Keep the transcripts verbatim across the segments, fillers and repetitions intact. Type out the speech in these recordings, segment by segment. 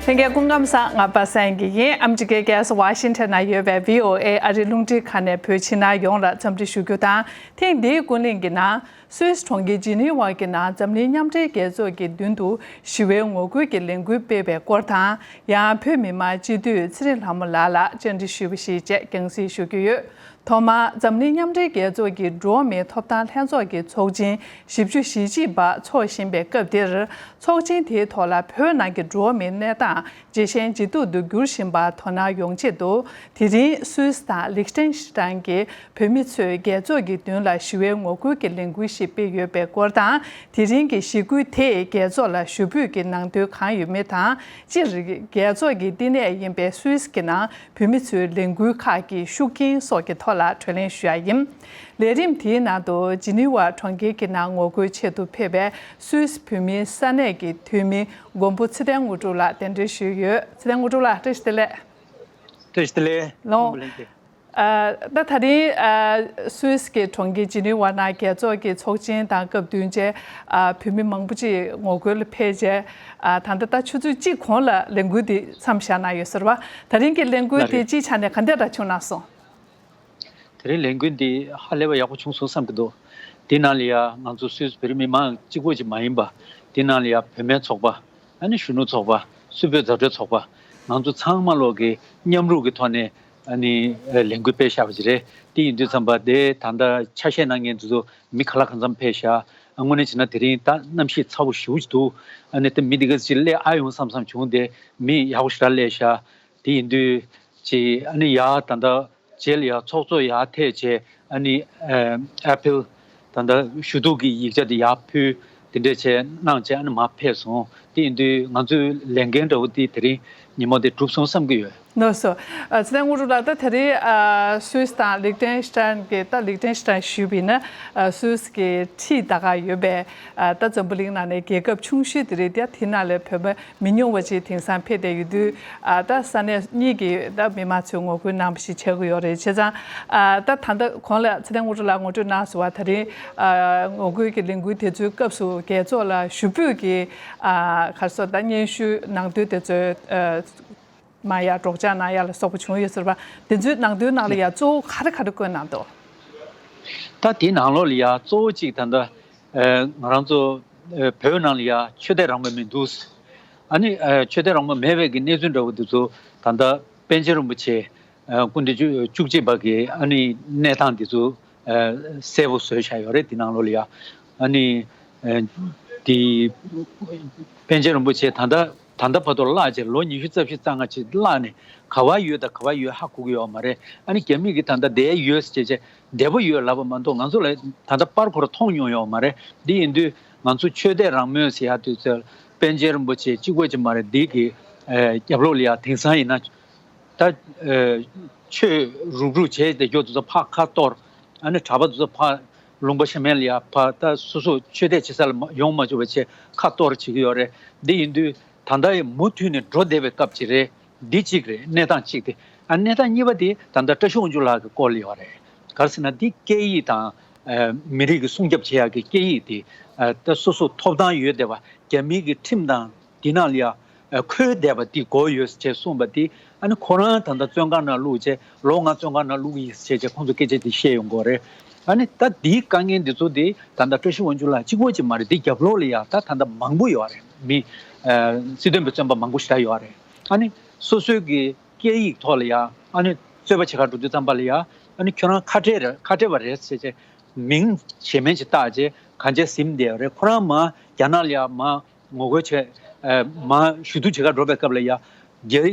ལྷན་རྒྱས་སྐུ་ཁམས་བཟང་། ང་པ་སངས་སྐྱིད་ཡིན། ཨ་མི་རི་ཀའི་རྒྱལ་ས་ཝ་ཤིང་ཊོན་ན་ཡོད་པའི་བྷི་ཨོ་ཨེ་ཨ་རིའི་རླུང་འཕྲིན་ཁང་ནས་བོད་ཕྱི་ནང་ཡོངས་ལ་འཚམས་འདྲི་ཞུ་རྒྱུ་དང་། ཐེངས་འདིའི་ཀུན་གླེང་གི་ནང་། སུད་སི་གྲོང་ཁྱེར་ཇི་ནི་ཝ་གི་ནང་འཛམ་གླིང་མཉམ་འབྲེལ་རྒྱལ་ཚོགས་ཀྱི་མདུན་དུ་ཞི་བའི་ངོ་རྒོལ་གྱི་ལས་འགུལ་སྤེལ་བའི་སྐོར་དང་། ཡང་བོད་མི་མང་སྤྱི་འཐུས་ཚེ་རིང་ལྷ་མོ་ལགས་ལ་བཅར་འདྲི་ཞུས་པ་ཞིག་བཅས་རྒྱང་སྲིང་ཞུ་རྒྱུ་ཡོད། ཐོག་མར་འཛམ་གླིང་མཉམ་འབྲེལ་རྒྱལ་ཚོགས་ཀྱི་འགྲོ་བ་མིའི་ཐོབ་ཐང་ལྷན་ཚོགས་ཀྱི་ཚོགས་ཆེན་བཞི་བཅུ་ཞེ་གཅིག་པ་འཚོགས་བཞིན་པའི་སྐབས་འདིར། ཚོགས་ཆེན་དེའི་ཐོག་ལ་བོད་ནང་གི་འགྲོ་བ་མིའི་གནས་སྟངས་ཇེ་ཞན་ཇེ་སྡུག་ཏུ་འགྱུར་བཞིན་པར་དོ་སྣང་ཡོང་ཆེད་དུ། དེ་རིང་སུད་སི་དང་ལིག་ཏེན་ཤི་ཏན་གྱི་བོད་མི་ཚོས་རྒྱལ་ཚོགས་ཀྱི་མདུན་ལ་ཞི་བའི་ངོ་རྒོལ་གྱི་ལས་འགུལ་ཞིག་སྤེལ་ཡོད་པའི་སྐོར་དང་། དེ་རིང་གི་ཞི་རྒོལ་དེས་རྒྱལ་ཚོགས་ལ་ཞུ་འབོད་ཀྱི་ནང་དོན་གང་ཡོད་མེད་དང་། སྤྱིར་རྒྱལ་ཚོགས་ཀྱི་བསྟི་གནས་ཡིན་པའི་སུད་སི་གི་ནང་བོད་མི་ཚོའི་ལས་འགུལ་ཁག་གི་ཤུགས་རྐྱེན་སོགས་ཀྱི་ཐོག་ལ་གྲོས་གླེང་ཞུ་ཡ་ཡིན། ལས་རིམ་དེའི་ནང་དུ་ཇི་ནི་ཝ་གྲོང་ཁྱེར་གྱི་ནང་ངོ་རྒོལ་ཆེད་དུ་ཕེབས་པའི་སུད་སི་བོད་མིའི་ས་གནས་ཀྱི་འཐུས་མི་མགོན་པོ་ཚེ་བརྟན་དངོས་གྲུབ་ལགས་གདན་འདྲེན་ཞུས་ཡོད། ཚེ་བརྟན་དངོས་གྲུབ་ལགས་བཀྲ་ཤིས་བདེ་ལེགས། བཀྲ་ཤིས་བདེ་ལེགས། ལོ། ཨ། ད་ད་རིང་ཨ། སུད་སི་གི་གྲོང་ཁྱེར་ཇི་ནི་ཝ་ནང་རྒྱལ་ཚོགས་ཀྱི་ཚོགས་ཆེན་དང་སྐབས་བསྟུན་བྱས། ཨ། བོད་མི་མང་པོ་ཅིག་ངོ་རྒོལ་ལ་ཕེབས་བྱས། ཨ། ད་ལྟ་ད་ཆུ་ཚོད་གཅིག་གོང་ལ་ལས་འགུལ་འདི་མཚམས་བཞག་གནང་ཡོད་ཟེར་བ། ད་རིང་གི་ལས་འགུལ་ལགས་འདི་རེད། སྤྱིའི་ཆ་ནས་ག་འདྲ་འདྲ་བྱུང་གནང་སོང་། དེ་རིང་ལས་འགུལ་འདི་ཧ་ལས་པ་ཡག་པོ་བྱུང་སོང་བསམ་གྱི་འདུག། འདི་ནང་ལ་ཡ་ང་ཚོ་སུད་སི་བོད་རིགས་མི་མང་གཅིག་པོ་ཅིག་མ་ཡིན་པ། འདི་ནང་ལ་ཡ་བུད་མེད་ཚོགས་པ། ཨ་ནི་གཞོན་ནུ་ཚོགས་པ། སུད་བོད་མཛའ་འབྲེལ་ཚོགས་པ། ང་ཚོ་ཚང་མ་ལོག་གི་མཉམ་རུབ་ཀྱི་ཐོག་ནས་ཨ་ནི་ལས་འགུལ་སྤེལ་བཞག་པ་ཅིག་རེད། དེ་ཡིན་དུས་ཙམ་པ་དེ་ད་ལྟ་ཆ་ཤས་གནང་མཁན་དེ་ཚོ་མི་ག་ལ་གང་འཚམ་ཕེབས་ཤག། དངོས་གནས་བྱས་ན་དེ་རིང་ད་གནམ་གཤིས་ཚ་པོ་ཞེ་པོ་ཅིག་འདུག། ཨ་ནི་དེ་མི་དེ་ག་ཅིག་སླེབས་ཨ་ཡོང་བསམ་བསམ་བྱུང་། དེ་མི་ཡག་པོ་ཞེ་དྲག་སླེབས་ཤག། དེ་ཡིན་དུས་ཅིག་ཨ་ནི་ཡ་ད་ལྟ་རྗེས་ལ་ཡ་ཚོགས་གཙོ་ཡར་ཐད་བྱས། ཨ་ནི་ཨ་ཨ་པིལ་ད་ལྟ་ཞུ་གཏུག་གི་ཡིག་ཆ་དེ་ཡར་ཕུལ། དེ་འདྲས་བྱས་གནང་བྱས་ཨ་ནི་མར་ཕེབས་སོང་། དེ་ཡིན་དུས་ང་ཚོའི་ལས་འགན་འདྲ་བོ་དེ་དེ་རིང་ཉིན་མོ་དེ་གྲུབ་སོང་བསམ་གྱི་ཡོད། ལགས་སོ། ཨ། ཚེ་བརྟན་དངོས་གྲུབ་ལགས། ད་དེ་རིང་ཨ་སུད་སི་དང་ལིག་ཏེན་ཤི་ཏན་གྱི། ད་ལིག་ཏེན་ཤི་ཏན་ཞུས་པ་ཡིན་ན། ཨ་སུད་སི་གི་འཁྲིས་ད་ག་ཡོད་པའི། ཨ་ད་འཛམ་བུ་གླིང་ནང་ནས་རྒྱལ་ཁབ་ཆུང་ཤོས་དེ་རེད། དེ་དེ་ནང་ལ་བོད་པ་མི་ཉུང་བ་ཅིག་དེང་སང་ཕེབས་བསྡད་ཡོད་དུས། ཨ་ད་ས་གནས་གཉིས་ཀྱི་ད་མི་མང་ཚོས་ངོ་རྒོལ་གནང་བ་ཞིག་ཆགས་ཀྱི་ཡོད་རེད། བྱས་ཙང་ཨ་ད་ད་ལྟ་གོང་ལ་ཚེ་བརྟན་དངོས་གྲུབ་ལགས་ངོ་སྤྲོད་གནང་སོང་བ། དེ་རིང་ཨ་ངོ་རྒོལ་གྱི་ལས་འགུལ་དེ་ཚོའི་སྐབས་སུ་རྒྱལ་ཚོགས་ལ་ཞུ་འབོད་ཀྱི། ཨ་ག་རེ་ཟེར། ད་སྙན་ཞུ་ནང་དོན་དེ་ཚོའི་ཨ་མར་ཡར་སྒྲོག་སྦྱང་གནང་ཡ་ལ་སོགས་པ་བྱུང་ཡོད་ཟེར་བ། དེ་ཚོའི་ནང་དོན་ནང་ལ་ཡ་གཙོ་བོ་ག་རེ་ག་རེ་བཀོད་གནང་འདུག། ད་དེའི་ནང་ལོགས་ལ་ཡ་གཙོ་བོ་གཅིག་ད་ལྟ་ཨ་ང་རང་ཚོ་ཨ་བོད་ནང་ལ་ཡ་ཆོས་དད་རང་མོས་མི་འདུག། ཨ་ནི་ཨ་ཆོས་དད་རང་མོས་མེད་པའི་གི་གནས་ཚུལ་འདྲ་བོ་དེ་ཚོ་ད་ལྟ་པཎ་ཆེན་རིན་པོ་ཆེ་ཨ་སྐུ་ཕྲེང་བཅུ་བཅུ་གཅིག་པ་གི་ཨ་ནི་གནས་སྟངས་དེ་ཚོ་ཨ་གསལ་པོ་བཟོས་བཞག་ཡོད་རེད། དེ་ནང་ལོགས་ལ་ཡ་ཨ་ནི་ཨ་དེ་པཎ་ཆེན་རིན་པོ་ཆེ་ད་ལྟ་ད་ལྟ་བར་དུ་བརླག་བྱས། ལོ་ཉི་ཤུ་རྩ་བཞི་རྩ་ལྔ་ཅིག་བརླག་ནས་ག་བ་ཡོད་དང་ག་བ་ཡོད་ཧ་གོ་གི་ཡོད་མ་རེད། ཨ་ནི་རྒྱ་མི་གིས་ད་ལྟ་བསྡད་ཡོད་ཟེར་བྱས་བསྡད་པ་ཡོད་ལབ་པ་མ་གཏོགས་ང་ཚོ་ལ་ད་ལྟ་པར་ཁོ་རང་མཐོང་མྱོང་ཡོད་མ་རེད། འདི་ཡིན་དུས་ང་ཚོ་ཆོས་དད་རང་མོས་ཟེར་ཡ་དུས་ཚོད་པཎ་ཆེན་རིན་པོ་ཆེ་གཅིག་པོ་ཅིག་མ་རེད། འདི་གི་ཨ་རྒྱབ་ལོགས་ལ་ཡ་དེང་སང་ཡིན་ན། ད་ཨ་ཆོས་རུག་རུག་བྱས་བསྡད་རྒྱུ་དེ་ཚོ་ཕར་ཁ་གཏོར། ཨ་ནི་གྲྭ་པ་དེ་ཚོ་ཕར་ལུང་པ་གཞན་མ་ལ་ཡ་ཕར་ད་སོ་སོ་ཆོས་དད་བྱེད་ས་ལ་མ་ཡོང་མ་བཅུག་པ་བྱས་ཁ་གཏོར་བྱེད་ཀྱི་ཡོད་རེད། འདི་ཡིན་དུས་ད་ལྟ་ཡི་མུ་མཐུད་ནས་འགྲོ་བསྡད་པའི་སྐབས་ཅིག་རེད། འདི་གཅིག་རེད། གནས་སྟངས་གཅིག་དེ། ཨ་གནས་སྟངས་གཉིས་པ་དེ་ད་ལྟ་བཀྲ་ཤིས་དབང་ཕྱུག་ལགས་ཀྱི་སྐོར་ལ་ཡོད་རེད། ག་རེ་ཟེར་ན་འདི་སྐད་ཡིག་དང་ཨ་མི་རིགས་ཀྱི་སྲུང་སྐྱོབ་བྱེད་ཡག་གི་སྐད་ཡིག་དེ་ཨ་ད་སོ་སོ་ཐོབ་ཐང་ཡོད་བསྡད་པ། རྒྱ་མི་གི་ཁྲིམས་དང་འདི་ནང་ལ་ཡ་ཨ་འཁོད་བསྡད་པ་འདི་དགོས་ཡོད་ཅེས་གསུངས་པ་འདི། ཨ་ནི་ཁོ་རང་ད་ལྟ་བཙོན་ཁང་ནང་བླུགས་བྱས་ལོ་ལྔ་བཙོན་ཁང་ནང་བླུགས་ཡིན་ཟེར་བྱས་ཁོང་ཚོ་སྐད་ཆ་འདི་བཤད་ཡོང་གི་ཡོད་རེད། ཨ་ནི་ད་འདིའི་དཀའ་ངལ་འདི་ཚོ་འདི་ད་ལྟ་བཀྲ་ཤིས་དབང་ཕྱུག་ལགས་གཅིག་པོ་ཅིག་མ་རེད། འདི་རྒྱབ་ལོགས་ལ་ཡ་ད་ད་ལྟ་མང་པོ་ཡོད་རེད། མི་ཨ་སྲིད་དོན་པའི་བཙོན་པ་མང་པོ་ཞེ་དྲག་ཡོད་རེད། ཨ་ནི་སོ་སོའི་གི་སྐད་ཡིག་ཐོག་ལ་ཡ་ཨ་ནི་རྩོད་པ་བྱེད་གར་འགྲོ་དུས་ཙམ་པ་ལ་ཡ་ཨ་ནི་ཁྱོད་རང་ཁ་བྲལ་རེད། ཁ་བྲལ་བ་རེད་ཟེར་བྱས་མིང་གཞན་མིང་ཅིག་བཏགས་བྱས་གང་བྱས་ཟིན་བསྡད་ཡོད་རེད། ཁོ་རང་མ་རྒྱ་ནག་ལ་ཡ་མ་ངོ་རྒོལ་བྱས། ཨ་མ་ཞུ་གཏུག་བྱེད་གར་འགྲོ་བའི་སྐབས་ལ་ཡ་རྒྱ་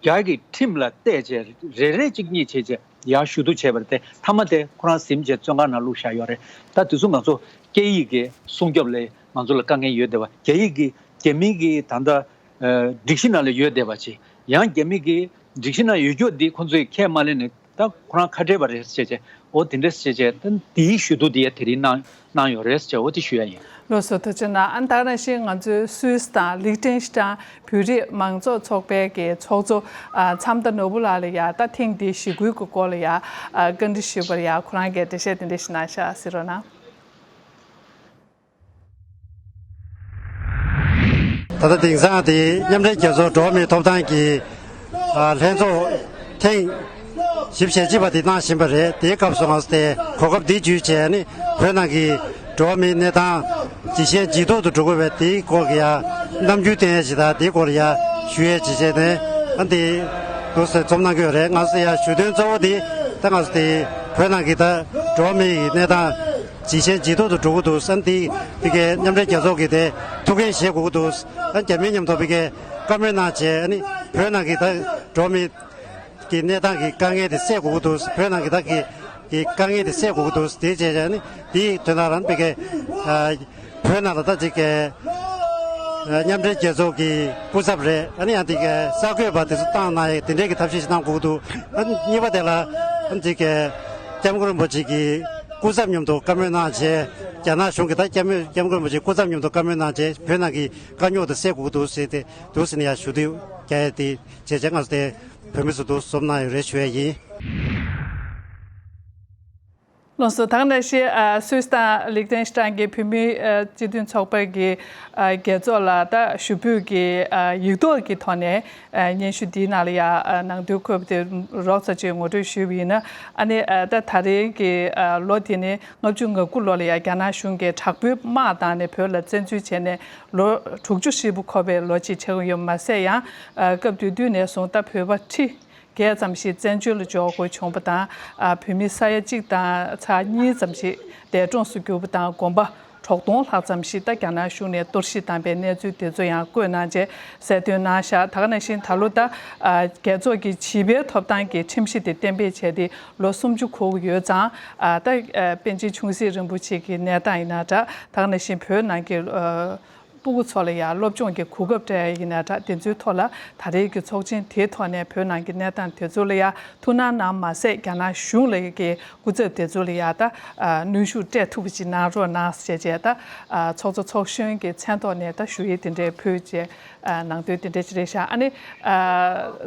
རྒྱ་གི་ཁྲིམས་ལ་བལྟས་བྱས་རེ་རེ་གཅིག་གཉིས་བྱས་བྱས་ཡ་ཞུ་གཏུག་བྱས་པ་རེད་དེ། མཐའ་མ་དེ་ཁོ་རང་ཟིན་བྱས་བཙོན་ཁང་ནང་བླུགས་བཞག་ཡོད་རེད། ད་དེ་ཚོ་ང་ཚོ་སྐད་ཡིག་གི་སྲུང་སྐྱོབ་ལ་ང་ཚོ་ལ་དཀའ་ངལ་ཡོད་བསྡད་པ། རྒྱ་ཡིག་གི་རྒྱ་མི་གི་ད་ལྟ་ཨ་སྒྲིག་གཞི་ནང་ལ་ཡོད་བསྡད་པ་ཅིག། ཡང་རྒྱ་མི་གི་སྒྲིག་གཞི་ནང་ཡོད་རྒྱུ་འདི་ཁོང་ཚོས་ཁས་མ་ལེན་ནས་ད་ཁོ་རང་ཁ་བྲལ་བ་རེད་ཟེར་བྱས། འོ་དེ་འདྲ་ཟེར་བྱས་ད་དེའི་ཞུ་གཏུག་དེ་ཡ་དེ་རིང་གནང་གནང་ཡོད་རེད་ཟེར་འོ་དེ་ཞུ་ཡ་ཡིན། ལགས་སོ། ཐུགས་རྗེ་གནང་། ཨ་ད་ག་ནང་བཞིན་ང་ཚོའི་སུད་སི་དང་ལིག་ཏེན་ཤི་ཏན་བོད་རིགས་མང་གཙོ་ཚོགས་པའི་གི་ཚོགས་གཙོ་ཨ་མཚམས་བདག་ནོར་བུ་ལགས་ལ་ཡ་ད་ཐེངས་འདིའི་ཞི་རྒོལ་གྱི་སྐོར་ལ་ཡ་ཨ་བཀའ་འདྲི་ཞུས་པར་ཡ་ཁོ་རང་གིས་འགྲེལ་བཤད་དེ་འདྲ་ཞིག་གནང་ཤག། གཟིགས་རོགས་གནང་། ད་ལྟ་དེང་སང་དེ་མཉམ་འབྲེལ་རྒྱལ་ཚོགས་འགྲོ་བ་མིའི་ཐོབ་ཐང་གི་ཨ་ལྷན་ཚོགས་ཐེངས་བཞི་བཅུ་ཞེ་གཅིག་པ་དེ་གནང་བཞིན་པ་རེད། དེའི་སྐབས་སུ་ང་ཚོ་དེ་གོ་སྐབས་འདི་བརྒྱུད་བྱས་ནས་བོད་ནང་གི་འགྲོ་བ་མིའི་གནས་སྟངས་ཇེ་ཞན་ཇེ་སྡུག་ཏུ་འགྲོ་གི་ཡོད་པའི་དེའི་སྐོར་གྱི་ཡ་རྣམ་འགྱུར་བསྟན་ཡ་ཞིག་དང་། དེའི་སྐོར་ཡ་ཞུ་ཡ་ཇི་བྱས་ནས་ཨ་འདི་འདུག་སེ་འཛོམས་གནང་གི་ཡོད་རེད། ང་ཚོ་ཡ་ཞུ་དོན་གཙོ་བོ་དེ་ད་ང་ཚོ་དེ་བོད་ནང་གི་ད་འགྲོ་བ་མིའི་གནས་སྟངས་ཇེ་ཞན་ཇེ་སྡུག་ཏུ་འགྲོ་གི་འདུག་ཨ་འདི་དེ་གའི་མཉམ་འབྲེལ་རྒྱལ་ཚོགས་ཀྱི་དེ་ཐུགས་འགན་བཞེས་དགོས་ཀྱི་འདུག་ཨ་རྒྱ་མིའི་མཉམ་དུ་དེ་གའི་བཀའ་མོལ་གནང་བྱས། ཨ་ནི་བོད་ནང་གི་ད་འགྲོ་བ་མིའི་གི་གནས་སྟངས་ཀྱི་དཀའ་ངལ་དེ་སེལ་དགོས་ཀྱི་འདུག་བོད་ནང་གི་ད་གི་གི་དཀའ་ངལ་དེ་སེལ་དགོས་ཀྱི་འདུག་དེ་བྱས་བྱས་ནི་དེའི་དོན་དག་ལ་ནི་དཔེ་གི་ཨ་བོད་ནང་ལ་ད་ཅིག་གི་ཨ་མཉམ་འབྲེལ་རྒྱལ་ཚོགས་ཀྱི་སྐུ་ཚབ་རེད། ཨ་ནི་ཡང་དེ་གི་གསར་འགོད་པ་དེ་ཚོ་བཏང་གནང་ཡས་དེ་འདྲའི་གི་ཐབས་ཤེས་ཤིག་གནང་དགོས་ཀྱི་འདུག་ཨ་ནི་གཉིས་པ་དེ་ལ་ཨ་ནི་ཅིག་གི་སྐྱབས་མགོན་རིན་པོ་ཆེ་གི་སྐུ་ཚབ་མཉམ་དུ་བཀའ་མོལ་གནང་བྱས། རྒྱ་ནག་གཞུང་གི་ད་སྐྱབས་མགོན་སྐྱབས་མགོན་རིན་པོ་ཆེ་སྐུ་ཚབ་མཉམ་དུ་བཀའ་མོལ་གནང་བྱས། བོད་ནང་གི་དཀའ་རྙོག་དེ་སེལ་དགོས་ཀྱི་འདུག་ཟེར་ཏེ་འདུག་ཟེར་ནས་ཡང་ཞུ་འདོད་བསྐྱལ་ཡས་དེ་བྱས་བྱས། ང་ཚོ་དེ་བོད་མི་ཚོ་འདུག་འཛོམས་གནང་ཡོད་རེད་ཞུ་ཡ་ཡིན། ལགས་སོ། ད་ག་ནང་བཞིན་ཨ་སུད་སི་དང་ལིག་ཏེན་སི་ཏན་གྱི་བོད་མིའི་ཨ་སྤྱི་མཐུན་ཚོགས་པ་གི་ཨ་རྒྱལ་ཚོགས་ལ་ད་ཞུ་འབོད་ཀྱི་ཨ་ཡིག་ཐོག་གི་ཐོག་ནས་ཨ་སྙན་ཞུ་འདིའི་ནང་ལ་ཡ་ཨ་ནང་དོན་འཁོད་པ་དེ་རོབ་ཙམ་ཅིག་ངོ་སྤྲོད་ཞུས་པ་ཡིན་ན། ཨ་ནི་ཨ་ད་ད་རེས་ཀྱི་ཨ་ལོ་དེ་ནི་ལྔ་བཅུ་ང་དགུ་ལོ་ལ་ཡ་རྒྱ་ནག་གཞུང་གིས་དྲག་པོའི་དམག་བཏང་ནས་བོད་ལ་བཙན་འཛུལ་བྱས་ནས་ལོ་དྲུག་ཅུ་ཧྲིལ་པོ་འཁོར་བའི་ལོ་གཅིག་ཆགས་ཀྱི་ཡོད་མ་ཟད། ཡང་ཨ་སྐབས་དེ་དུས་ནས་བཟུང་ད་བོད་པ་ཁྲི་བརྒྱད་ཙམ་ཞིག་བཙན་བྱོལ་ལ་འབྱོར་དགོས་བྱུང་བ་དང་། ཨ་བོད་མི་ས་ཡ་གཅིག་དང་ཚེག་གཉིས་ཙམ་ཞིག་འདས་གྲོངས་སུ་གྱུར་པ་དང་། དགོན་པ་དྲུག་སྟོང་ལྷག་ཙམ་ཞིག་ད་རྒྱ་ནག་གཞུང་ནས་གཏོར་བཤིག་བཏང་པའི་གནས་ཚུལ་དེ་ཚོ་ཡང་བཀོད་གནང་བྱས་གསལ་སྟོན་གནང་བཞག་ད་ག་ནང་བཞིན་ད་ལོ་ད་ཨ་རྒྱལ་ཚོགས་ཀྱི་བྱིས་པའི་ཐོབ་ཐང་གི་ཁྲིམས་གཞི་དེ་གཏན་འབེབས་བྱས་ཏེ་ལོ་སུམ་ཅུ་འཁོར་གྱི་ཡོད་ཙང་། ཨ་ད་ཨ་པཎ་ཆེན་ཆུང་སྲིད་རིན་པོ་ཆེ་གི་གནས་སྟངས་ཡིན་ན་འདྲ། ད་ག་ནང་བཞིན་བོད་ནང་གི་ཨ་སྤུ་གུ་ཚོ་ལ་ཡང་སློབ་སྦྱོང་གི་གོ་སྐབས་སྤྲད་ཡ་ཡིན་ན་འདྲ། དེ་ཚོའི་ཐོག་ལ་ད་རེས་ཀྱི་ཚོགས་ཆེན་དེའི་ཐོག་ནས་བོད་ནང་གི་གནས་སྟངས་དེ་ཚོ་ལ་ཡང་ཐུགས་སྣང་གནང་མ་ཟད། རྒྱ་ནག་གཞུང་ལ་ཡ་གི་སྐུ་ཚབ་དེ་ཚོ་ལ་ཡང་ད་ཨ་གནོན་ཤུགས་སྤྲད་ཐུབ་པ་ཅིག་གནང་རོགས་གནང་ཞེས་བྱས། ད་ཨ་ཚོགས་གཙོ་ཚོགས་གཞོན་གྱི་མཚན་ཐོག་ནས་ད་ཞུ་ཡིག་དེ་འདྲའི་ཕུལ་བྱས། ཨ་ནང་དོན་དེ་འདྲ་ཅིག་རེད་ཤག་ཨ་ནི་ཨ་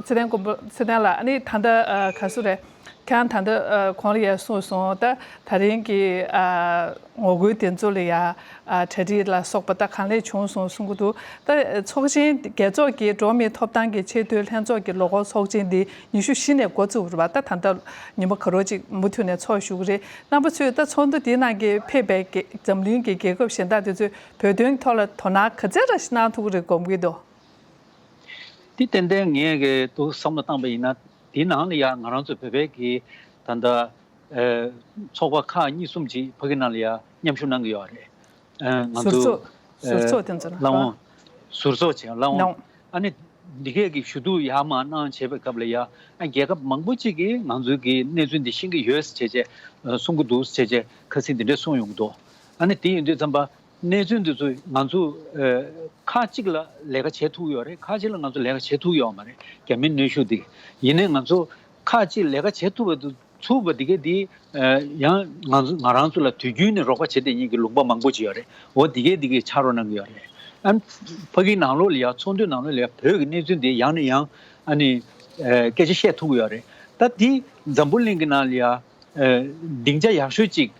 ཚེ་བརྟན་མགོན་པོ་ཚེ་བརྟན་ལགས། ཨ་ནི་ད་ལྟ་ཨ་ག་སུ་རེད། ཁྱེད་རང་ད་ལྟ་ཨ་གོང་ལ་ཡར་གསུངས་སོང་། ད་ད་རིང་གི་ཨ་ངོ་རྒོལ་དེ་ཚོ་ལ་ཡ་ཨ་གྲ་སྒྲིག་ལ་སོགས་པ་ད་གང་ལེགས་བྱུང་སོང་གསུང་གི་འདུག་ད་ཚོགས་ཆེན་རྒྱལ་ཚོགས་ཀྱི་འགྲོ་བ་མིའི་ཐོབ་ཐང་གི་ཆེས་མཐོའི་ལྷན་ཚོགས་ཀྱི་ལོ་འཁོར་ཚོགས་ཆེན་འདི་ཉི་ཤུ་བཞི་ནས་འགོ་བཙུགས་རེད་པ། ད་ད་ལྟ་ཉི་མ་ག་རོ་གཅིག་མུ་མཐུད་ནས་ཚོགས་བཞུགས་ཀྱི་རེད། རྣམ་པ་ཚོས་ད་ཚོགས་འདུ་འདིའི་ནང་གི་ཕེབས་པའི་རྒྱ་འཛམ་གླིང་གི་རྒྱལ་ཁབ་གཞན་དག་དེ་ཚོས་བོད་དོན་ཐོག་ལ་དོ་སྣང་ག་ཚད་ར་ཞིག་གནང་ཐུབ་ཀྱི་རེད་དགོངས་ཀྱི་འདུག་འདི་ཏན་ཏན་ངས་གི་འདུག་བསམ་བློ་བཏང་པ་ཡིན་ན། དེའི་ནང་ལ་ཡང་ང་རང་ཚོ་བོད་པའི་གི་ད་ལྟ་ཨ་ཚོགས་པ་ཁག་གཉིས་གསུམ་ཅིག་ཕ་གི་ནང་ལ་ཡང་མཉམ་ཞུགས་གནང་གི་ཡོད་རེད། ཨ་ང་ཟུར་ཚོ་ཚོགས་ཟུར་ཨ་ཚོགས་དེ་ཚོ་ལ་ལྷ་དབང་ཟུར་ཚོགས་བྱས་ལྷ་དབང་ནའོ། ཨ་ནི་འདི་གས་ཀྱི་ཞུ་གཏུག་ཡར་མར་གནང་བྱས་པའི་སྐབས་ལ་ཡང་ཨ་རྒྱལ་ཁབ་མང་པོ་ཅིག་གིས་ང་ཚོའི་གི་གནས་ཚུལ་འདི་ཤེས་ཀྱི་ཡོད་ཟེར་བྱས་བྱས་ཨ་གསུང་གི་འདུག་ཟེར་བྱས་བྱས་ཁ་སང་འདི་འདྲས་གསུངས་ཡོང་གི་འདུག་ཨ་ནི་དེ་ཡིན་དུས་ཙམ་པ། གནས་ཚུལ་འདི་ཚོ་ང་ཚོ་ཨ་ཁག་གཅིག་ལ་ལས་ཀ་བྱེད་ཐུབ་ཡོད་རེད། ཁག་གཅིག་ལ་ང་ཚོ་ལས་ཀ་བྱེད་ཐུབ་ཡོད་མ་རེད། རྒྱ་མིའི་གནོན་ཤུགས་འདི་ཡིན་ནའི་ང་ཚོ་ཁག་གཅིག་ལས་ཀ་བྱེད་ཐུབ་པ་འདུག་ཚུགས་པ་འདི་གས་འདི་ཨ་ཡང་ང་ཚོ་ང་རང་ཚོ་ལ་དུས་རྒྱུན་ནས་རོགས་པ་བྱེད་བསྡད་མཁན་གྱི་ལུང་པ་མང་པོ་ཅིག་ཡོད་རེད། འོ་འདི་གས་འདི་གས་ཕྱག་རོགས་གནང་གི་ཡོད་རེད། ཨ་ཕ་གིའི་ནང་ལོགས་ལ་ཡང་ཚོགས་འདུའི་ནང་ལོགས་ལ་ཡང་བོད་ཀྱི་གནས་ཚུལ་འདི་ཡང་ནས་ཡང་ཨ་ནི་ཨ་སྐད་ཆ་བཤད་ཐུབ་ཀྱི་ཡོད་རེད། ད་འདི་འཛམ་བུ་གླིང་གི་ནང་ལ་ཡང་ཨ་སྡིངས་ཆ་ཡག་ཤོས་ཅིག་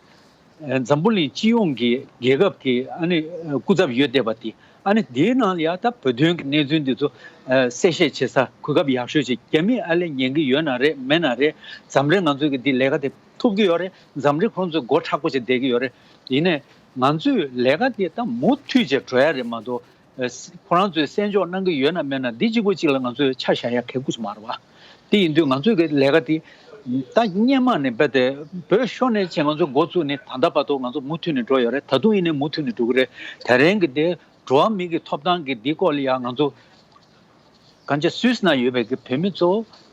འཛམ་བུ་གླིང་སྤྱི་ཡོངས་ཀྱི་རྒྱལ་ཁབ་ཀྱི་ཨ་ནི་སྐུ་ཚབ་ཡོད་བསྡད་པ་དེ། ཨ་ནི་དེའི་ནང་ལ་ཡང་ད་བོད་དོན་གྱི་གནས་ཚུལ་འདི་ཚོ་གསལ་བཤད་བྱེད་ས་གོ་སྐབས་ཡག་ཤོས་ཅིག་རྒྱ་མི་ཨ་ལས་ཉན་གྱི་ཡོད་ན་རེད་མེད་ན་རེད། མཚམས་རེ་ང་ཚོས་ཀྱི་འདི་ལས་ཀ་དེ་ཐུབ་ཀྱི་ཡོད་རེད། མཚམས་རེ་ཁོང་ཚོས་མགོ་མཁྲེགས་པོ་བྱས་བསྡད་ཀྱི་ཡོད་རེད། ཡིན་ནའི་ང་ཚོས་ལས་ཀ་དེ་ད་མུ་མཐུད་བྱས་འགྲོ་ཡ་རེད་མ་གཏོགས། ཁོ་རང་ཚོས་གསན་འཇོག་གནང་གི་ཡོད་ན་མེད་ན་འདི་གཅིག་པོ་གཅིག་ལ་ང་ཚོས་ཆ་བཞག་ཡ་གལ་ཆེན་པོ་ཞིག་མ་རེད་བ། དེ་ཡིན་དུས་ང་ཚོས་ཀྱི་ལས་ཀ་དེ་ད་སྔོན་མ་ནས་རྦད་དེ་བོད་ཤོར་ནས་བྱས་ང་ཚོ་འགོ་བཙུགས་ནས་ད་ལྟ་བར་དུ་ང་ཚོ་མུ་མཐུད་ནས་འགྲོ་ཡོད་རེད། ད་དུང་ཡིན་ནའི་མུ་མཐུད་ནས་འགྲོ་གི་རེད། དེ་རིང་གི་དེ་འགྲོ་བ་མི་གི་ཐོབ་ཐང་གི་འདི་སྐོར་ལ་ཡང་ང་ཚོ་གང་ཅི་སུད་སི་ན་ཡོད་པའི་གི་བོད་མི་ཚོ་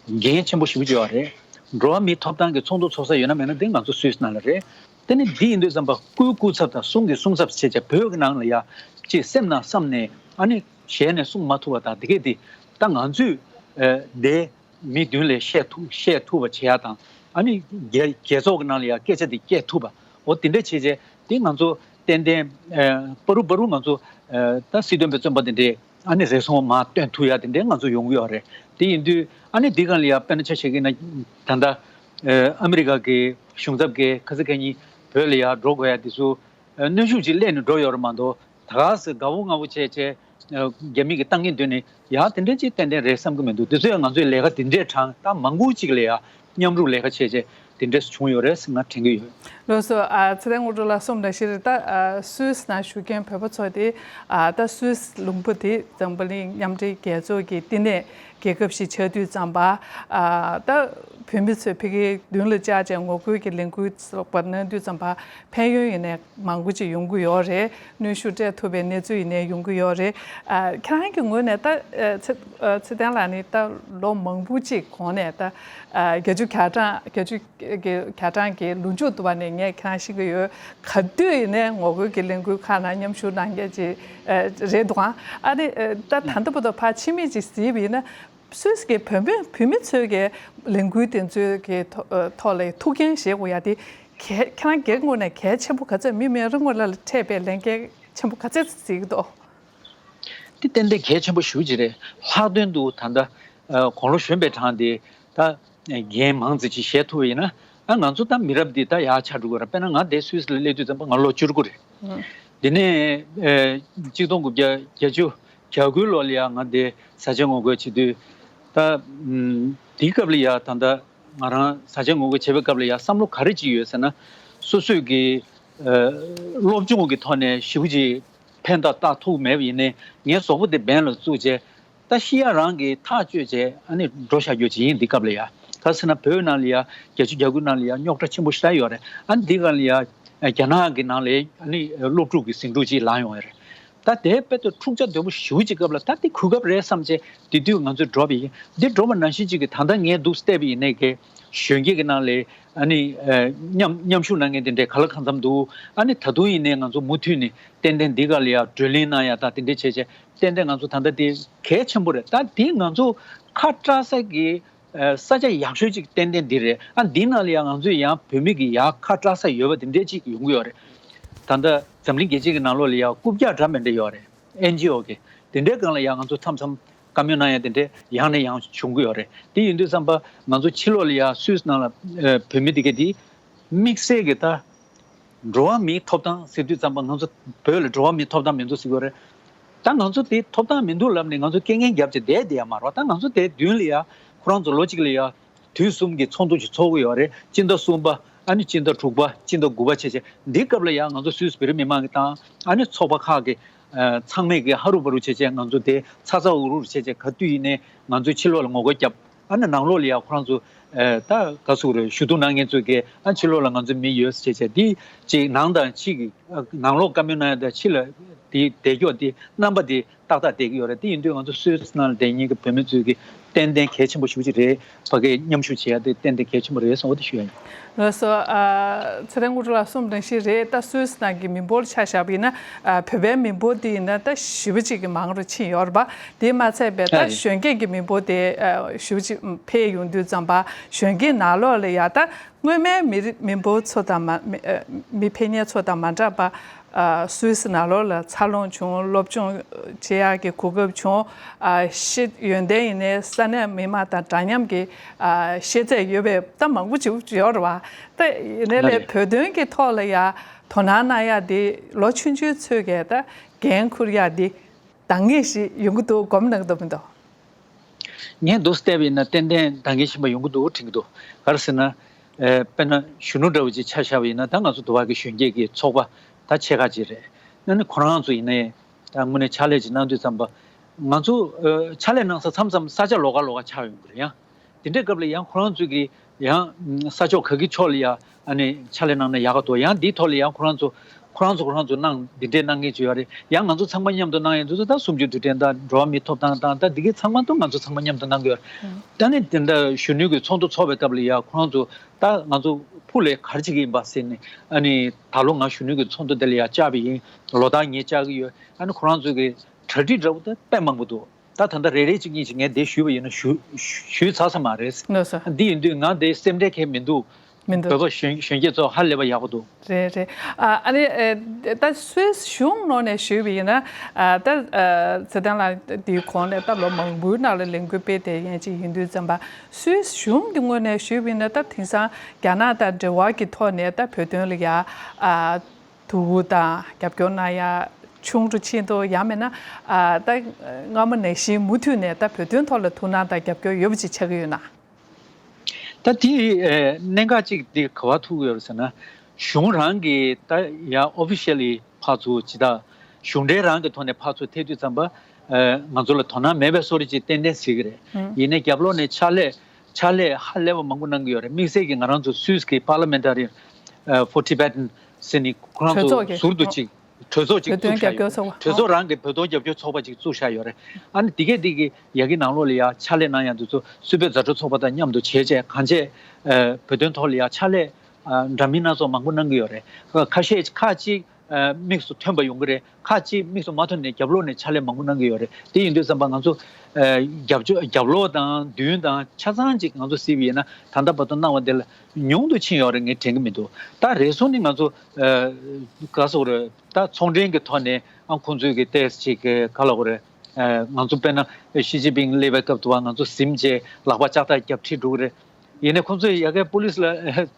འགན་ཆེན་པོ་ཞེ་པོ་ཅིག་ཡོད་རེད། འགྲོ་བ་མིའི་ཐོབ་ཐང་གི་ཚོགས་འདུ་ཚོགས་ས་ཡོད་ན་མེད་ན་དེ་ང་ཚོ་སུད་སི་ནང་ལ་རེད། དེ་ནི་འདི་ཡིན་དུས་ཙམ་པ་སྐུའི་སྐུ་ཚབ་དང་གསུང་གི་གསུང་ཚབ་བྱས་བྱས་བོད་ཀྱི་ནང་ལ་ཡ་ཅིག་སེམས་ནང་བསམ་ནས་ཨ་ནི་ཞལ་ནས་གསུང་མ་ཐུབ་པ་དང་། དེ་གས་དེ་ད་ང་ཚོས་ཨ་དེ་མི་མདུན་ལ་བཤད་ཐུབ་བཤད་ཐུབ་པ་བྱེད་ཡ་དང་། ཨ་ནི་རྒྱལ་རྒྱལ་ཚོགས་ཀྱི་ནང་ལ་ཡ་སྐད་ཆ་དེ་སྐྱེལ་ཐུབ་པ། འོ་དེ་འདྲ་བྱས་བྱས་དེ་ང་ཚོ་ཏན་ཏན་ཨ་པ་རུ་པ་རུ་ང་ཚོ་ཨ་ད་སྲིད་དོན་པའི་བཙོན་པ་དེ་འདྲས་ཨ་ནི་རེ་ཟུང་མར་བཏོན་ཐུབ་ཡ་དེ་འདྲས་ང་ཚོ་ཡོང་གི་ཡོད་རེད། དེ་ཡིན་དུས་ཨ་ནི་འདི་སྒང་ལ་ཡ་དཔེར་ན་ཆ་བཞག་གི་ན་ད་ལྟ་ཨ་མི་རི་ཀ་གི་གཞུང་ཚབ་ཀྱིས་ཁ་སང་ཁ་ཉིན་བོད་ལ་ཡ་འགྲོ་དགོས་ཡ་དེ་ཚོ་ཨ་གནོན་ཤུགས་ཅིག་སླེབས་ནས་འགྲོ་ཡོད་རེད་མ་གཏོགས། ད་ག་སེ་དགའ་བོ་ང་བོ་བྱས་བྱས་ རྒྱ་མི་གིས་བཏང་གིན་སྡོད་ནས་ཡང་དེ་འདྲ་ཅིག་ཏན་ཏན་རེད་བསམ་གི་མི་འདུག་དེ་ཚོ་ཡང་ང་ཚོའི་ལས་ཀ་དེ་འདྲས་དྲངས། ད་མང་པོ་ཅིག་ལ་ཡང་མཉམ་རུབ་ལས་ཀ་བྱས་བྱས་དེ་འདྲས་བྱུང་ཡོད་རེད་ཟེར་ང་དྲན་གི་ཡོད། ལགས་སོ། ཨ་ཚེ་བརྟན་དངོས་གྲུབ་ལགས་གསུངས་ནང་བཞིན་རེད། ད་ཨ་སུད་སི་ནང་བཞུགས་མཁན་བོད་པ་ཚོ་དེ་ཨ་ད་སུད་སི་ལུང་པ་དེ་འཛམ་བུ་གླིང་མཉམ་འབྲེལ་རྒྱལ་ཚོགས་ཀྱི་བསྟི་གནས་རྒྱལ་ཁབ་ཞིག་ཆགས་དུས་ཙམ་པ། ཨ་ད་བོད་མི་ཚོས་ཕ་གིའི་མདུན་ལ་བཅར་བྱས་ངོ་རྒོལ་གྱི་ལས་འགུལ་སོགས་པ་གནང་དུས་ཙམ་པ་ཕན་ཡོན་ཡིན་ནའི་མང་པོ་ཅིག་ཡོང་གི་ཡོད་རེད། གནོན་ཤུགས་སྤྲད་ཐུབ་པའི་གནས་ཚུལ་ཡིན་ནའི་ཡོང་གི་ཡོད་རེད། ཨ་ཁྱེད་རང་གི་ངོས་ནས་ད་ཨ་ཚེ་ཨ་ཚེ་བརྟན་ལགས་ནི་ད་ལོ་མང་པོ་ཅིག་གོང་ནས་ད་ཨ་བརྒྱད་ཅུ་གྱ་གྲངས་བརྒྱད་ཅུ་གྱ་གྲངས་ཀྱི་ལོ་མཇུག་ཏུ་བ་ནས་ངས་ཁྱེད་རང་ཤེས་ཀྱི་ཡོད། ག་དུས་ཡིན་ནའི་ངོ་རྒོལ་གྱི་ལས་འགུལ་ཁག་ནང་མཉམ་ཞུགས་གནང་མཁན་ཅིག་ཨ་རེད་འདུག་ཨང་། ཨ་ནི་ཨ་ད་ད་ལྟ་བར་དུ་ཕར་ཕྱི་མིག་ཅིག་གཟིགས་པ་ཡིན་ན། སུད་སི་གི་བོད་མི་བོད་མི་ཚོའི་གི་ལས་འགུལ་དེ་ཚོའི་གི་ཐོ་ཨ་ཐོག་ལ་ཐུགས་འགན་བཞེས་དགོས་ཡ་དེ་གལ་ཁྱེད་རང་སྒེར་ངོས་ནས་གལ་ཆེན་པོ་ག་ཚོད། མི་མི་རེ་ངོ་ལ་འཕྲད་པའི་ལས་འགན་ཆེན་པོ་ག་ཚོད་གཟིགས་འདུག་དེ་ཏན་ཏན་གལ་ཆེན་པོ་ཞེ་པོ་ཅིག་རེད། ལྷག་དོན་དུ་ད་ལྟ་ཨ་དགུང་ལོ་གཞོན་པའི་གྲས་དེ་ད་འགན་མང་ཙམ་ཅིག་བཞེས་ཐུབ་པ་ཡིན་ན། ཨ་ང་ཚོ་ད་མི་རབས་འདི་ད་ཡར་ཆགས་འགྲོ་གི་རེད། དཔེར་ན་ང་དེ་སུད་སི་ལ་སླེབས་དུས་ཙམ་པ་ང་ལོ་བཅུ་དགུ་རེད། ཨང་། དེ་ནས་ཨ་གཅིག་སྟོང་དགུ་བརྒྱ་བརྒྱད་ཅུ་གྱ་དགུའི་ལོ་ལ་ཡང་ང་དེ་བཟའ་བཅའ་ངོ་རྒོལ་བྱེད་དུས། ད་ཨམ་དེའི་སྐབས་ལ་ཡང་ད་ལྟ་ང་རང་བཟའ་བཅའ་ངོ་རྒོལ་བྱེད་པའི་སྐབས་ལ་ཡང་བསམ་བློ་ག་རེ་ཅིག་ཡོད་ཟེར་ན། སོ་སོས་ཀྱི་ཨ་སློབ་སྦྱོང་གི་ཐོག་ནས་ཞེ་པོ་ཅིག་ཕན་ཐོགས་བཏགས་ཐུབ་མེད་པ་ཡིན་ནའི་ངའི་གཟུགས་པོ་དེ་འབེན་ལ་བཙུགས་བྱས། ད་ཤི་ཡ་རང་གིས་ཐག་གཅོད་བྱས་ཨ་ནི་འགྲོ་བཞག་རྒྱུ་ཅིག་ཡིན། འདི་སྐབས་ལ་ཡ་ག་ཟེར་ན་བོད་ནང་ལ་ཡ་བརྒྱད་ཅུ་གྱ་དགུ་ནང་ལ་ཡ་རྙོག་དྲ་ཆེན་པོ་ཞེ་དྲག་ཡོད་རེད། ཨ་ནི་འདི་སྒང་ལ་ཡ་རྒྱ་ནག་གི་ནང་ལ་ཨ་ནི་སློབ་ཕྲུག་གི་ཟིང་འཁྲུག་ཅིག་ལངས་ཡོང་ཡ་རེད། ད་དེ་དཔེ་ད་འཁྲུག་ཆ་དོད་པོ་ཞེ་པོ་ཅིག་སྐབས་ལ་ད་འདི་གོ་སྐབས་རེད་བསམ་བྱས་དེ་དུས་ང་ཚོས་འགྲོ་བ་ཡིན། འདི་འགྲོ་བ་ནང་བཞིན་ཅིག་གི་ད་ལྟ་ངས་འདུག་བལྟས་པ་ཡིན་ནའི་གི་གཞོན་སྐྱེས་ཀྱི་ནང་ལ་ཨ་ནི་མཉམ་མཉམ་ཞུགས་གནང་མཁན་དེ་འདྲའི་ག་ལ་གང་འཚམ་འདུག་ཨ་ནི་ད་དུང་ཡིན་ནའི་ང་ཚོ་མུ་མཐུད་ནས་ཏན་ཏན་འདི་སྒང་ལ་ཡ་བགྲོ་གླེང་གནང་ཡ་དང་དེ་འདྲ་བྱས་བྱས། ཏན་ཏན་ང་ཚོ་ད་ལྟ་དེ་གལ་ཆེན་པོ་རེད། ད་དེ་ང་ཚོ་ཁ་བཀྲ་ས་གི་ས་ཆ་ཡག་ཤོས་ཅིག་ཏན་ཏན་འདི་རེད། ཨ་འདི་ནང་ལ་ཡང་ང་ཚོས་ཡང་བོད་མི་གི་ཡ་ཁ་བཀྲ་ས་ཡོད་པ་དེ་འདྲས་ཅིག་ཡོང་གི་ཡོད་རེད། ད་ལྟ་འཛམ་གླིང་རྒྱལ་སྤྱི་གི་ནང་ལོགས་ལ་ཡང་རྐུབ་བཀྱག་འདྲ་མི་འདྲ་ཡོད་རེད། ཨེན་ཇི་ཨོ་གི་དེ་འདྲའི་སྒང་ལ་ཡང་ང་ཚོ་མཚམས་མཚམས་བཀའ་མོལ་གནང་ཡ་དེ་འདྲས་ཡང་ནས་ཡང་བྱུང་གི་ཡོད་རེད། དེ་ཡིན་དུས་ཙམ་པ་ང་ཚོ་ཕྱི་ལོགས་ལ་ཡ་སུད་སི་ནང་ལ་བོད་མི་དེ་ག་དེ་དམིགས་བསལ་གྱི་ད་འགྲོ་བ་མིའི་ཐོབ་ཐང་ཟེར་དུས་ཙམ་པ་ང་ཚོ་བོད་ལ་འགྲོ་བ་མིའི་ཐོབ་ཐང་མི་འདུག་ཟེར་གྱི་ཡོད་རེད། ད་ང་ཚོ་དེ་ཐོབ་ཐང་མི་འདུག་ལབ་ནས་ང་ཚོ་རྐྱེན་ངན་བརྒྱབ་བྱས་བསྡད་བསྡད་ཡ་མ་རེད། ད་ང་ཚོ་དེ་མདུན་ལ་ཡ་ཁོ་རང་ཚོ་ལོ་གཅིག་ལ་ཡ་དུས་གསུམ་གྱི་ཚོགས་འདུ་ཞིག་ཚོགས་ཀྱི་ཡོད་རེད། སྤྱི་ཟླ་གསུམ་པ་ཨ་ནི་སྤྱི་ཟླ་དྲུག་པ་སྤྱི་ཟླ་དགུ་པ་བྱས་བྱས་འདི་སྐབས་ལ་ཡ་ང་ཚོ་སུད་སི་བོད་རིགས་མི་མང་གི་དང་ཨ་ནི་ཚོགས་པ་ཁག་གི་ཚང་མས་ཀྱི་ཧ་རུ་བ་རུ་བྱས་བྱས་ང་ཚོ་དེ་ཚ་ཚ་འུར་འུར་བྱས་བྱས་ག་དུས་ཡིན་ནའི་ང་ཚོའི་ཕྱི་ལོགས་ལ་ངོ་རྒོལ་བརྒྱབ། ཨ་ནི་ནང་ལོགས་ལ་ཡ་ཁོ་རང་ཚོ་ཨ་ད་ག་ཟེར་དགོས་རེད། ཞུ་གཏུག་གནང་མཁན་ཚོས་ཀྱི་ཨ་ཕྱི་ལོགས་ལ་ང་ཚོ་མི་ཡོད་ཟེར་བྱས་བྱས་དེ་ཅིག་ནང་དང་ཕྱི་གི་ཨ་ནང་ལོགས་བཀའ་མོལ་གནང་ཡ་དང་ཕྱི་ལ་དེ་བསྡད་ཀྱོག་དེ་རྣམ་པ་དེ་ཏག་ཏག་བསྡད་ཀྱི་ཡོད་རེད། དེ་ཡིན་དུས་ང་ཚོ་སུད་སི་ནང་ལ་བསྡད་མཁན་གྱི་བོད་མི་ཚོས་ཀྱི་ཏན་ཏན་གལ་ཆེན་པོ་ཞེ་པོ་ཅིག་རེད། ཕ་གིར་མཉམ་ཞུགས་བྱེད་ཡ་དེ་ཏན་ཏན་གལ་ཆེན་པོ་རེད་བསམ་འོ་དེ་ཞུ་ཡ་ཡིན། ལགས་སོ། ཨ་ཚེ་རིང་དངོས་གྲུབ་ལགས་གསུངས་དང་ཞིག་རེད། ད་སུད་སི་ནང་གི་མི་འབོར་ཆ་བཞག་པ་ཡིན་ན་ཨ་བོད་པའི་མི་འབོར་དེ་ཡིན་ན་ད་ཞེ་པོ་ཅིག་གི་མང་རུ་ཕྱིན་ཡོད་རེད་པ། དེ་མ་ཚད་པའི་ད་ཨ་གཞོན་སྐྱེས་ཀྱི་མི་འབོར་དེ་ཨ་ཞེ་པོ་ཅིག་འཕེལ་ཡོང་དུས་ཙམ་པ་གཞོན་སྐྱེས་ནང་ལོགས་ལ་ཡ་ད་སྔོན་མའི་མི་རི་མི་འབོར་ཚོ་དང་མ་མི་ཨ་མི་ཕལ་སྐྱེས་ཚོ་དང་མ་འདྲ་བ། ཨ་སུད་སི་ནང་ལོགས་ལ་འཚར་ལོངས་བྱུང་། སློབ་སྦྱོང་བྱེད་ཡག་གི་གོ་སྐབས་བྱུང་། ཨ་ཤེས་ཡོན་ཏན་ཡིན་ནའི་ས་གནས་མི་མང་དང་འདྲ་མཉམ་གྱི་ཨ་ཤེས་ཚད་ཡོད་པའི་ད་མང་པོ་ཅིག་ཡོད་རེད་བ། ད་ཡིན་ནའི་ལས་ལགས་རེད། བོད་དོན་གྱི་ཐོག་ལ་ཡ་དོ་སྣང་གནང་ཡག་འདི་ལོ་ཆུང་ཆུང་ཚོས་ཀྱིས་ད་འགན་འཁུར་ཡག་འདི་འདང་ངེས་ཤིག་ཡོང་གི་འདུག་སྒོམ་གནང་གི་འདུག་མི་འདུག་ངས་འདུག་བལྟས་པ་ཡིན་ན་ཏན་ཏན་འདང་ངེས་ཤིག་ཡོང་གི་འདུག་དྲན་གྱི་འདུག་ག་རེ་ཟེར་ན། ཨེ་དཔེར་ན་གཞོན་ནུ་འདྲ་བོ་ཅིག་ཆ་བཞག་པ་ཡིན་ན་ད་ང་ཚོ་དུ་བ་གི་གཞོན་སྐྱེས་ཀྱི་ཚོགས་པ་ད་ཆེ་ཁག་ཅིག་རེད། ཨ་ནི་ཁོ་རང་ཚོ་ཡིན་ནའི་ད་དངོས་གནས་ཕྱག་ལས་ཅིག་གནང་དུས་ཙམ་པ་ང་ཚོ་ཨེ་ཕྱག་ལས་གནང་ས་མཚམས་མཚམས་ས་ཆ་ལོགས་ཀ་ལོགས་ཀ་ཆགས་ཡོང་གི་རེད། ཡང་དེ་འདྲའི་སྐབས་ལ་ཡང་ཁོ་རང་ཚོ་གི་ཡང་ས་ཕྱོགས་ག་གི་ཕྱོགས་ལ་ཡ་ཨ་ནི་ཕྱག་ལས་གནང་ན་ཡག་ག་འདུག་ཡང་འདིའི་ཐོག་ལ་ཡང་ཁོ་རང་ཚོ་ཁོ་རང་ཚོ་ཁོ་རང་ཚོ་གནང་འདི་འདྲའི་གནང་མཁན་ཅིག་ཡོད་རེད། ཡང་ང་ཚོ་ཚང་མ་མཉམ་དུ་གནང་ཡ་འདི་ཚོ་ད་གསུམ་བཅུ་དུས་དྲན་དང་འགྲོ་བ་མིའི་ཐོབ་ཐང་དང་ད་འདི་གའི་ཚང་མ་དུ་ང་ཚོ་ཚང་མ་མཉམ་དུ་གནང་གི་ཡོད་རེད། ད་ནི་དེ་འདྲ་གཞོན་ནུའི་གི་ཚོགས་འདུ་ཚོགས་པའི་སྐབས་ལ་ཡ་ཁོ་རང་ཚོ་ད་ང་ཚོ་ཕུགས་ལས་ག་རེ་བྱེད་ཀྱི་ཡིན་པ་ཟེར་ནས་ཨ་ནི་ད་ལོ་ང་གཞོན་ནུའི་གི་ཚོགས་འདུ་དེ་ལ་ཡ་བཅར་བ་ཡིན། ལོ་ལྟར་ངས་བཅར་གི་ཡོད། ཨ་ནི་ཁོ་རང་ཚོ་གི་གྲ་སྒྲིག་འདྲ་བོ་ད་དཔེ་མང་པོ་འདུག་ད་ད་ལྟ་རེ་རེ་གཅིག་གཉིས་ཅིག་ངས་འདི་ཞུས་པ་ཡིན་ན་ཞུ་ཞུས་ཚར་ས་མ་རེད། ལགས་སོ། འདི་ཡིན་དུས་ང་འདི་སེམས་ཁྲལ་གང་མི་འདུག་མི་འདུག་བོད་པ་གཞོན་གཞོན་སྐྱེས་ཚོ་ཧ་ལས་པ་ཡག་པོ་འདུག་རེད་རེད། ཨ་ཨ་ནི་ཨེ་ད་སུད་སི་གཞུང་ངོས་ནས་ཞུས་པ་ཡིན་ན་ཨ་ད་ཨ་ཚེ་བརྟན་ལགས་འདིའི་གོང་ནས་ད་ལོ་མང་པོའི་ནང་ལ་ལས་འགུལ་སྤེལ་བསྡད་མཁན་ཅིག་ཡིན་དུས་ཙམ་པ་སུད་སི་གཞུང་གི་ངོས་ནས་ཞུས་པ་ཡིན་ན་ད་དེང་སང་རྒྱ་ནག་དང་འབྲེལ་བ་གི་ཐོག་ནས་ད་བོད་དོན་ལ་ཡ་ཨ་ཐུགས་ཁུར་དང་རྒྱབ་སྐྱོར་གནང་ཡ། ཆུང་རུ་ཕྱིན་འདུག་ཡང་མིན་ན་ཨ་ད་སྔ་མོ་ནང་བཞིན་མུ་མཐུད་ནས་ད་བོད་དོན་ཐོག་ལ་ཐུགས་སྣང་དང་རྒྱབ་སྐྱོར་ཡོད་པ་ཅིག་ཆགས་ཀྱི་ཡོད་ན། ད་དེ་ཨེ་གནད་འགག་ཅིག་དེ་ག་པར་ཐུག་ཡོད་ཟེར་ན། གཞུང་རང་གིས་ད་ཡ་ཨོ་ཕི་ཤལ་ལི་ཕར་ཚུར་ཇི་ལྟར་གཞུང་འབྲེལ་རང་གི་ཐོག་ནས་ཕར་ཚུར་ཐད་དུས་ཙམ་པ། ཨེ་ང་ཚོ་ལ་དོ་སྣང་མེད་པའི་བཟོ་འདྲ་ཅིག་ཏན་ཏན་གཟིགས་ཀྱི་རེད། ཡིན་ནའི་རྒྱབ་ལོགས་ནས་ཕྱག་ལས་ཕྱག་ལས་ཧ་ལས་པ་མང་པོ་གནང་གི་ཡོད་རེད། དམིགས་བསལ་གྱིས་ང་རང་ཚོ་སུད་སི་གི་Parliamentarian for Tibetan ཟེར་ནི་ཁོ་རང་གྲོས་ཚོགས་ཚོ་ཀྱི་ཟུར་དུ་ཅིག་གྲོས་ཚོགས་ཅིག་བོད་དོན་བཙུགས་བཞག་རྒྱབ་སྐྱོར་ཡོད། ཚོགས་པ། གྲོས་ཚོགས་རང་གི་བོད་དོན་རྒྱབ་སྐྱོར་ཚོགས་པ་ཅིག་བཙུགས་བཞག་ཡོད་རེད། ཨ་ནི་དེ་གས་དེ་གི་ཡ་གི་ནང་ལོགས་ལ་ཡ་ཕྱག་ལས་གནང་ཡ་འདི་ཚོ་སུད་བོད་མཛའ་གྲོགས་ཚོགས་པ་དང་མཉམ་དུ་བྱས་བྱས་གང་བྱས། ཨ་བོད་དོན་ཐོག་ལ་ཡ་ཕྱག་ལས་ཨ་འདྲ་མིན་སྣ་ཚོགས་མང་པོ་གནང་གི་ཡོད་རེད། ཁ་ཤས་ཁག་ཅིག་ཨ་དམིགས་སུ་ཐོན་པ་ཡོང་གི་རེད། ཁག་ཅིག་དམིགས་སུ་མ་ཐོན་ནས་རྒྱབ་ལོགས་ནས་ཕྱག་ལས་མང་པོ་གནང་གི་ཡོད་རེད། དེ་ཡིན་དུས་ཙམ་པ་ང་ཚོ་ཨ་རྒྱབ་སྐྱོར་རྒྱབ་ལོགས་དང་མདུན་དང་ཆ་ཚང་ཅིག་ང་ཚོ་གཟིགས་པ་ཡིན་ན་ད་ལྟ་བར་དུ་གནང་བ་དེ་ལ་ཉུང་དུ་ཕྱིན་ཡོད་རེད་ངས་དྲན་གི་མི་འདུག་ད་རེ་ཟུང་ནི་ང་ཚོ་ཨ་ག་ཟེར་དགོས་རེད། ད་ཚོང་འབྲེལ་གྱི་ཐོག་ནས་ཨ་ཁོང་ཚོས་ཀྱི་ཏོག་ཙམ་ཅིག་ག་ལབ་དགོས་རེད། ཨ་ང་ཚོ་དཔེར་ན་ཞི་ཅིན་ཕིང་སླེབས་པའི་སྐབས་དུ་བ་ང་ཚོ་གཟིམ་བྱས་ལག་པ་ལྕགས་ཐག་རྒྱབ་ཁྲིད་འགྲོ་གི་རེད། ཡིན་ནའི་ཁོང་ཚོས་ཡ་གའི་པུ་ལིས་ལ་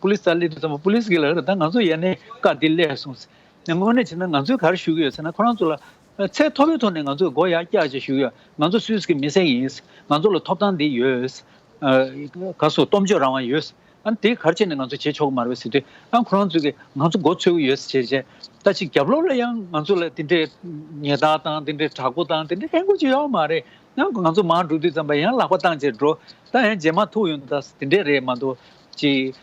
པུ་ལིས་ལ་སླེབས་དུས་ཙམ་པ་པུ་ལིས་ཀྱིས་ལབ་རེད། ད་ང་ཚོ་ཡ་ནས་བཀའ་འདི་སླེབས་སོང་ཟེར། དངོས་གནས་བྱས་ན་ང་ཚོས་ག་རེ་ཞུ་གི་ཡོད་ཟེར་ན་ཁོ་རང་ཚོ་ལ་ཚད་མཐོ་པོའི་ཐོག་ནས་ང་ཚོས་མགོ་ཡར་བཀྱག་བྱས་ཞུ་གི་ཡོད། ང་ཚོ་སུད་སི་གི་མི་སེར་ཡིན། ང་ཚོ་ལ་ཐོབ་ཐང་འདི་ཡོད། ཨ་ག་ཟེར་སྟོབས་འབྱོར་རང་དབང་ཡོད། ཨ་ནི་དེ་ག་རེ་བྱས་ནས་ང་ཚོ་བྱེད་ཆོག་གི་མ་རེད་པས་ཟེར་དུས་ཨ་ཁོ་རང་ཚོས་ཀྱིས་ང་ཚོ་མགོ་ཚོས་ཀྱི་ཡོད་ཟེར་བྱས་བྱས། ད་ཅིག་རྒྱབ་ལོགས་ལ་ཡང་ང་ཚོ་ལ་དེ་འདྲའི་ཉེས་རྡུང་དང་དེ་འདྲའི་དྲག་པོ་དང་དེ་འདྲའི་ལྷན་སྐུལ་ཅིག་ཡོད་མ་རེད། ཡང་ང་ཚོ་མར་འགྲོ་དུས་ཙམ་པ་ཡང་ལག་པ་བཏང་བྱས་འགྲོ། ད་ཡང་རྗེས་མ་ཐུག་ཡོང་དུས་ད་དེ་འདྲས་རེད་མ་གཏོགས་ཅིག་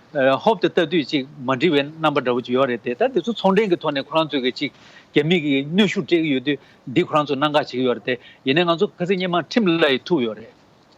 ཧོབ་ཏེ་ལྟ་དུས་ཅིག་མ་འགྲིག་པའི་རྣམ་པ་འདྲ་བོ་ཅིག་ཡོད་རེད་དེ། ད་དེ་ཚོ་ཚོང་འབྲེལ་གྱི་ཐོག་ནས་ཁོ་རང་ཚོས་ཀྱི་ཅིག་རྒྱ་མི་གིས་གནོན་ཤུགས་སྤྲད་ཀྱི་ཡོད་དུས་འདི་ཁོ་རང་ཚོ་གནད་འགག་བྱེད་ཀྱི་ཡོད་རེད་དེ། ཡིན་ནའི་ང་ཚོ་ཁ་སང་སྔོན་མ་ཁྲིམས་ལ་ཡི་ཐུག་ཡོད་རེད།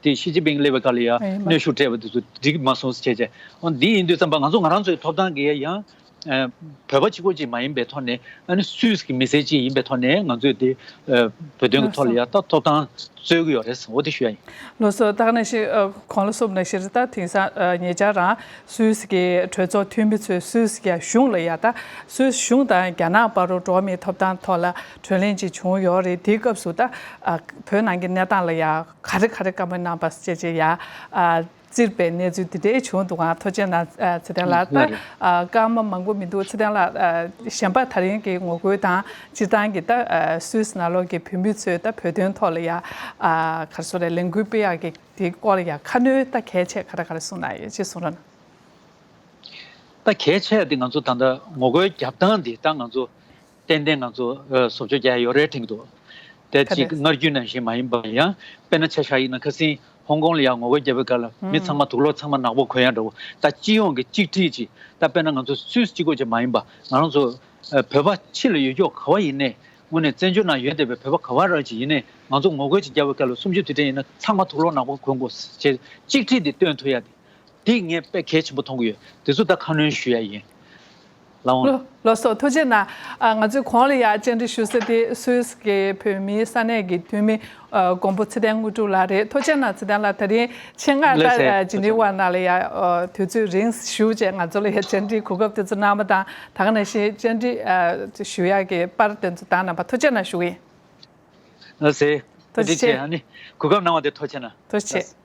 དེ་ཞི་ཅིན་ཕིང་སླེབས་པའི་སྐབས་ལ་ཡ་ཨེ་མ་གནོན་ཤུགས་སྤྲད་པ་དེ་ཚོ་འགྲིག་མ་སོང་ཟེར་བྱས་བྱས། འོ་འདི་ཡིན་དུས་ཙམ་པ་ང་ཚོ་ང་རང་ཚོའི་ཐོབ་ཐང་གི་ཡང་ཨ་བོད་པ་གཅིག་པོ་གཅིག་མ་ཡིན་པའི་ཐོག་ནས་ཨ་ནི་སུད་སི་གི་མི་སེར་གཅིག་ཡིན་པའི་ཐོག་ནས་ང་ཚོས་དེ་ཨ་བོད་དོན་གྱི་ཐོག་ལ་ཡ་ད་ཐོབ་ཐང་རྩོད་ཀྱི་ཡོད་རེད། འོ་དེ་ཞུ་ཡ་ཡིན། ལགས་སོ། ད་ག་ནང་བཞིན་ཨ་གོང་ལ་གསུངས་པ་ནང་བཞིན་ད་དེང་སང་ཨ་ཉེ་ཆར་རང་སུད་སི་གི་གྲོས་ཚོགས་འཐུས་མི་ཚོས་སུད་སི་གི་གཞུང་ལ་ཡ་ད་སུད་སི་གཞུང་དང་རྒྱ་ནག་བར་དུ་འགྲོ་བ་མིའི་ཐོབ་ཐང་ཐོག་ལ་གྲོས་གླེང་ཅིག་བྱུང་ཡོད་རེད། དེའི་སྐབས་སུ་ད་ཨ་བོད་ནང་གི་གནས་སྟངས་ལ་ཡ། ག་རེ་ག་རེ་བཀའ་མོལ་གནང་པ་ཞེས་བྱས་ཡ། ཨ་བཙིར་པའི་གནས་ཚུལ་འདི་འདྲའི་བྱུང་འདུག་ག་ཐུགས་རྗེ་གནང་། ཨ་ཚེ་བརྟན་ལགས། ད་ཨ་སྐར་མ་མང་པོ་མི་འདུག་ཚེ་བརྟན་ལགས། ཨ་གཞན་པ་ད་རིང་གི་ངོ་རྒོལ་དང་སྤྱིར་བཏང་གི་ད་ཨ་སུད་སི་ནང་ལོགས་ཀྱི་བོད་མི་ཚོས་ད་བོད་དོན་ཐོག་ལ་ཡ་ཨ་ག་རེ་ཟེར་རེད། ལས་འགུལ་སྤེལ་ཡག་གི་དེའི་སྐོར་ལ་ཡ་ཁ་སྣོན་ད་གལ་ཆེ་ག་རེ་ག་རེ་གསུངས་གནང་ཡོད་ཅེས་གསུང་རོགས་གནང་། ད་གལ་ཆེ་དེ་ང་ཚོ་ད་ལྟ་ངོ་རྒོལ་རྒྱབ་སྟངས་དེ་ད་ང་ཚོ་ཏན་ཏན་ང་ཚོ་ཨ་བཟོ་བཅོས་རྒྱག་ཡ་ཡོད་རེད་དྲན་གྱི་འདུག་དེ་ག་གཅིག་རེད། སྔར་རྒྱུན་ནང་བཞིན་མ་ཡིན་པ་ཡང་དཔེར་ན་ཆ་བཞག་ཡིན་ན་ཁ་སང་ཧོང་ཀོང་ལ་ཡང་ངོ་རྒོལ་རྒྱབ་པའི་སྐབས་ལ་མི་ཚང་མ་དུག་ལོག་ཚང་མ་ནག་པོ་གོན་ཡ་འདྲ་བོ། ད་སྤྱི་ཡོངས་ཀྱི་གཅིག་སྒྲིལ་ཅིག་ད་དཔེར་ན་ང་ཚོ་སུད་སི་གཅིག་པོ་ཅིག་མ་ཡིན་པ་ང་རང་ཚོ་ཨ་བོད་པ་ཕྱི་ལ་ཡོད་ཀྱོག་ག་བ་ཡིན་ནའི་དངོས་གནས་བཙན་བྱོལ་ནང་ཡོད་བསྡད་པའི་བོད་པ་ག་བ་ར་ཅིག་ཡིན་ནའི་ང་ཚོ་ངོ་རྒོལ་ཅིག་རྒྱབ་པའི་སྐབས་ལ་གསུམ་བཅུ་དུས་དྲན་ཡིན་ན་ཚང་མ་དུག་ལོག་ནག་པོ་གོན་དགོས་ཅེས་གཅིག་སྒྲིལ་འདི་སྟོན་ཐུབ་ཡ་དེ། དེ་ངས་དཔེ་གལ་ཆེན་པོ་མཐོང་གི་ཡོད། དེ་ཚོ་ད་ཁ་སྣོན་ཞུ་ཡ་ཡིན། ལགས་འོང་། ལགས་ལགས་སོ། ཐུགས་རྗེ་གནང་། ཨ་ང་ཚོས་གོང་ལ་ཡ་བཅར་འདྲི་ཞུ་ས་དེ་སུད་སི་གི་བོད་མིའི་ས་གནས་ཀྱི་འཐུས་མི་ཨ་མགོན་པོ་ཚེ་བརྟན་དངོས་གྲུབ་ལགས་རེད། ཐུགས་རྗེ་གནང་ཚེ་བརྟན་ལགས། ད་རིང་ཆེད་མངགས་ལགས་ད་སེ། ཨ་ཇི་ནི་ཝ་ནང་ལ་ཡ་ཨ་དུས་ཚོད་རིང་ཞུ་བྱས་ང་ཚོ་ལ་ཡ་བཅར་འདྲི་གོ་སྐབས་དེ་ཚོ་གནང་བ་དང་ད་ག་ནང་བཞིན་བཅར་འདྲི་ཨ་ཞུ་ཡ་གི་པར་དེ་ཚོ་བཏང་གནང་བ་ཐུགས་རྗེ་གནང་ཞུ་གི་ཡིན། ལགས་སེ། ཐུགས་རྗེ་ཆེ། ཨ་ནི་གོ་སྐབས་གནང་བ་དེ་ཐུགས་རྗེ་གནང་། ཐུགས་རྗེ་ཆེ།